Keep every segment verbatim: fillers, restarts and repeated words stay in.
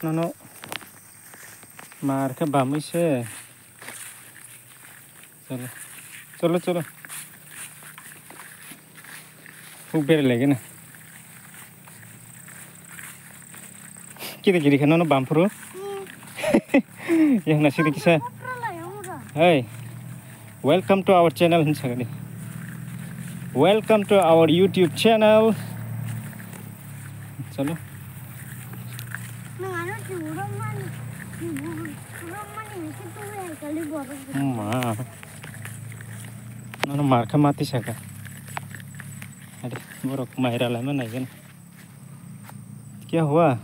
Nono mar khe bamwi se. Cholo. Cholo, cholo. Huk bere lagi na. Kiri kiri kheno no bamphuru. Yang na sidi kisa. Hey. Welcome to our channel, hin sagadi. Welcome to our YouTube channel. Chalo. Nwng ano churok mani, churok mani hwnkhe tubui hai kali borok. Ma. Nono mar kha mati saka. Ade, borok mai ralai ma nai gana. Kya hua?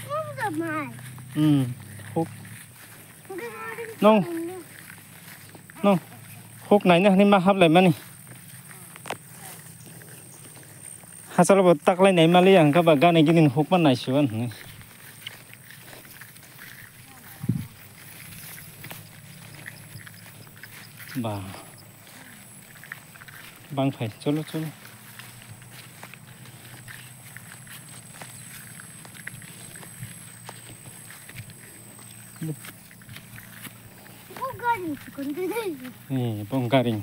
Nwng da mai. Hmm. Huk. Nwng. Nwng. Huk naina hwnwi ma haplaimani. Hachalo bo taklai nai mali ang kha ba gana gini huk ma naisiban hwnwi. Ba. Bang phai, cholo, cholo. Bo gari chukon de de. Eh, bo gari.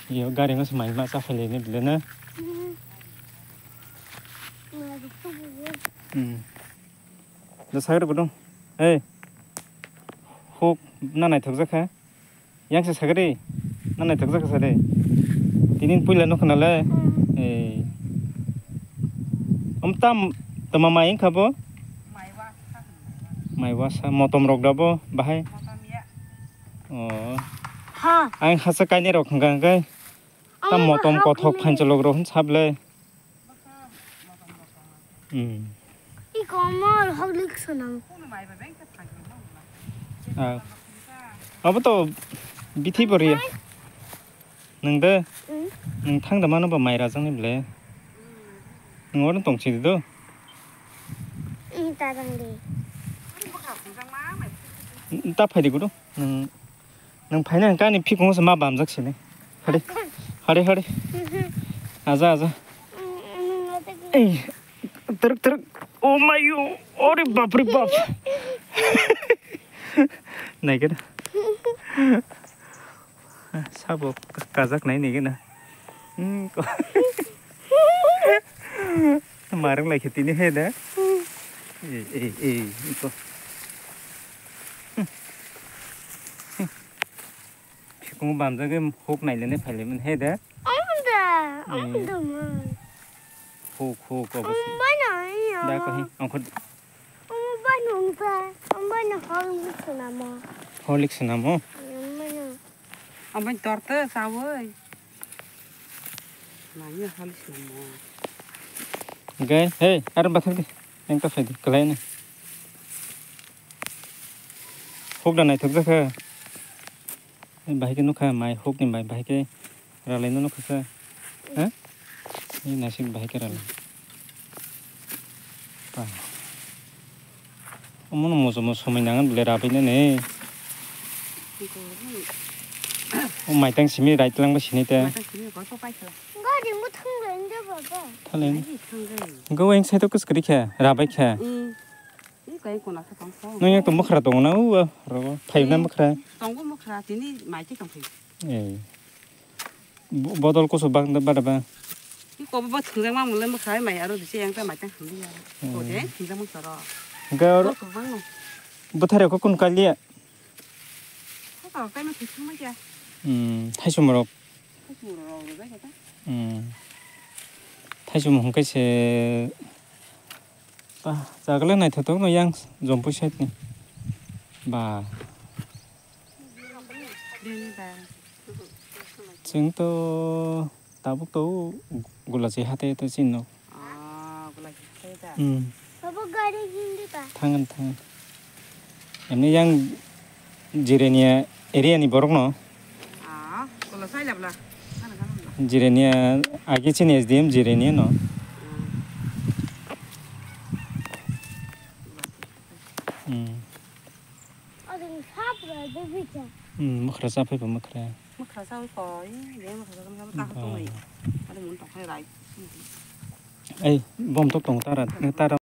Iyo gari ngas mai ma cha phai le ne bile na. Hmm. Hmm. Da sagre bodong. Hey. Huk na naithok jakha. Yang se sagre. Na naithok jakha sade. Tinin puila nukh nale. Hmm. Hey. Om tam tama mai wngkha bo. Mai wasa motom rok da bo bahai. Oh. Ha. Ang hasa kaini rok hwnkha hwnkhe. Tam motom kothok phanchalok rok hwn sable. Hmm. I komor hoklik sonam. Ah. Abo to bithi bori. Nang de. Hmm. Nang thang da mano ba mai rajang ni ble. Nang oro tong chi do. Hmm, ta dang de. Ta phai di gudu. Nang Nang phaina hwnkha ani phikungo se ma bamjak sini. Hade. Hade, hade. Aja, aja. Ei, teruk, teruk. Oh my, oh. Ore bap re bap. Naikhe da. Sabo kajak nai naikhe na. Hmm, ko. Marwng lai khe tini he da. Ei, ei, ei, ko. Phikungo bamjagwi huk nailainai phailaimani he de. Omo da, omo da man. Huk, huk, obo se. Omo bai no, iya. Da kahi, angkho. Omo bai no wngkha, omo bai no Horlicks swnamo. Horlicks swnamo? Omo bai no. Omo bai torte sawi. Nangya Horlicks swnamo. Gai, hey, aro bathang di. Yang ta phai di, kalai na. Huk da naithok jakha. Bahai khe nukha mai huk ni mai bahai khe ralai no nukha sa. Ha? Ni nasik bahai khe ralai. Pa. Omo no moso mo somoi nangan bole rabai na ne. O maitang simi right lang ba sini ta. Maitang simi ko so pai khala. Gari mo thang le nda baba. Thale. Ai thang le. Go weng sai to kus kri kha, rabai kha. Mm. Ih, kaya kuna sa tong sa. Nung yang tong bwkhra tong na u, ro, phai na bwkhra. Tong bo bwkhra, tini mai te tong phai. Eh. Bo-, bodol kusu bang da bada ba. Ih, ko bo thungjang ma mule bwkhra mai aro bisi yang ta mai ta hambi ya. Ko je thungjang ma soro. Ga ro. Ko bang no. Bwthare ko kun kaliya. Ko ta kai ma thung ma ya. Hmm, thai sumrok. Thai sumrok ro ro ga ta. Hmm. Thai sum hung kai se. Ba, jaga le naithothok no yang Jampui side ni. Ba. Bini ba. Chwng to tabuk to Gulachi hatai to chini no. Ah, Gulachi hatai da. Hmm. Baba gari hindi ba. Thangan, thangan. Emni yang Jirenia area ni borok no. Ah, kola sai labla. Jirenia agi chini S D M Jirenia no. Hmm. Hmm, mokra sa phai ba mokra. Mokra sa ko, eh, mokra sa ko ta ko mai. Ada mun tong khai rai. Ei, bom tok tongo tara, tara.